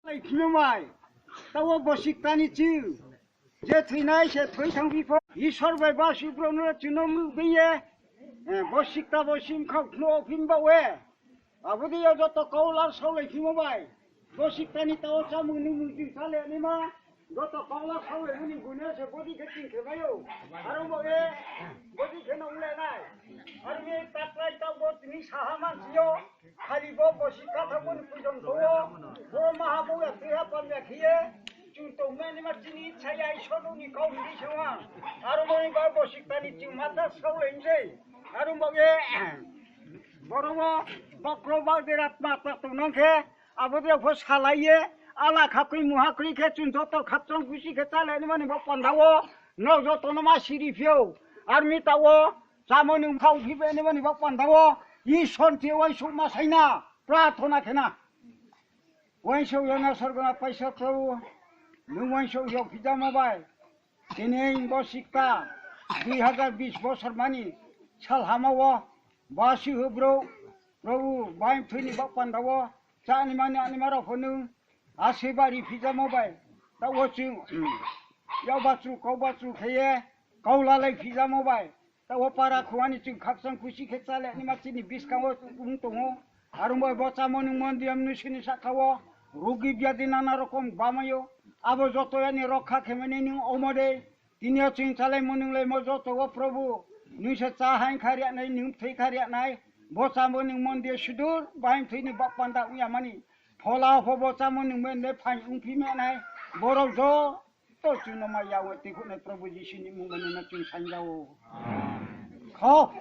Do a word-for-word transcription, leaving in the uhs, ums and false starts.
Lai phimo bai, taoh wo bosikta ni ching, je thoinai se thoi thang phi pho, Isor bai basuh brouh no ching no mruh bai ye, eh, bosikta bo sim khau khno phi baoh ye. Abo dei yo joto kau lar saolai phimo bai, bosikta ni taoh wo chámung nungmung ching chálai naima, joto kau lar saolai mani gune se bodei khe ching khe mai ou. Aro baoh ye, bodei khe no onglai nai. Aro ye taklai taoh bo tini saha mansi yo, khali bo bosikta thangmo ni pujon tong ou, bo maha bo ya tuiha pam ya khe ye, chung tongmai naima chini sa ya Isor ni kau hing di se ong. Aro bo ni ba bosikta ni ching mata saolai sei. Aro baoh ye, boro wo, bokro bak dera tma tma tongnang khe, abo dei pho salai ye, ala khakroi muha kroi khe chung joto khakchang khusi khe chálai naima ni bo panda wo, nrao joto no ma siri phi ou. Aro mi taoh wo, chámung nungmung khau phi bai naima ni bo panda wo, Isor ni thing yo uaingsouhma sai na, prarthona khe na. Uaingsouh yo na sorgo na paisa Probu, nung uaingsouh yo phijamo bai. Tini bosikta, dui hazar bis bosor mani, salhama wo, basuh brouh, Probu, baimthoi ni bak panda wo, chá ni mani ani ma rao pho nung, asirbad ri phijamo bai, taoh wo chung, yak bachru kau bachru khe ye, kau lalai phijamo bai, taoh wo para khua ni chung khakchang khusi khe chálai naima chini buskang wo ong tong ou. Aro bai bo chámung nungmung mondir mnusu ni sahka wo, rugi biadi nana rokom bamai ou. Abo joto ya ni rokha khe mani nung omo dei. Tini yo chung chálaimo nunglaimo joto wo Probu, nung se chá haing kha ri nai, nung bthoi kha ri nai. Bo chámung nungmung mondir sudur baimthoi ni bak panda ong ya mani. Phola pho bo chámung nungmung le phaing ongphi ma nai. Borao joto chung no mai ya wo tuikhouhnai Probu Jisu ni mmung bai nung no chung saing ja ou. Kho.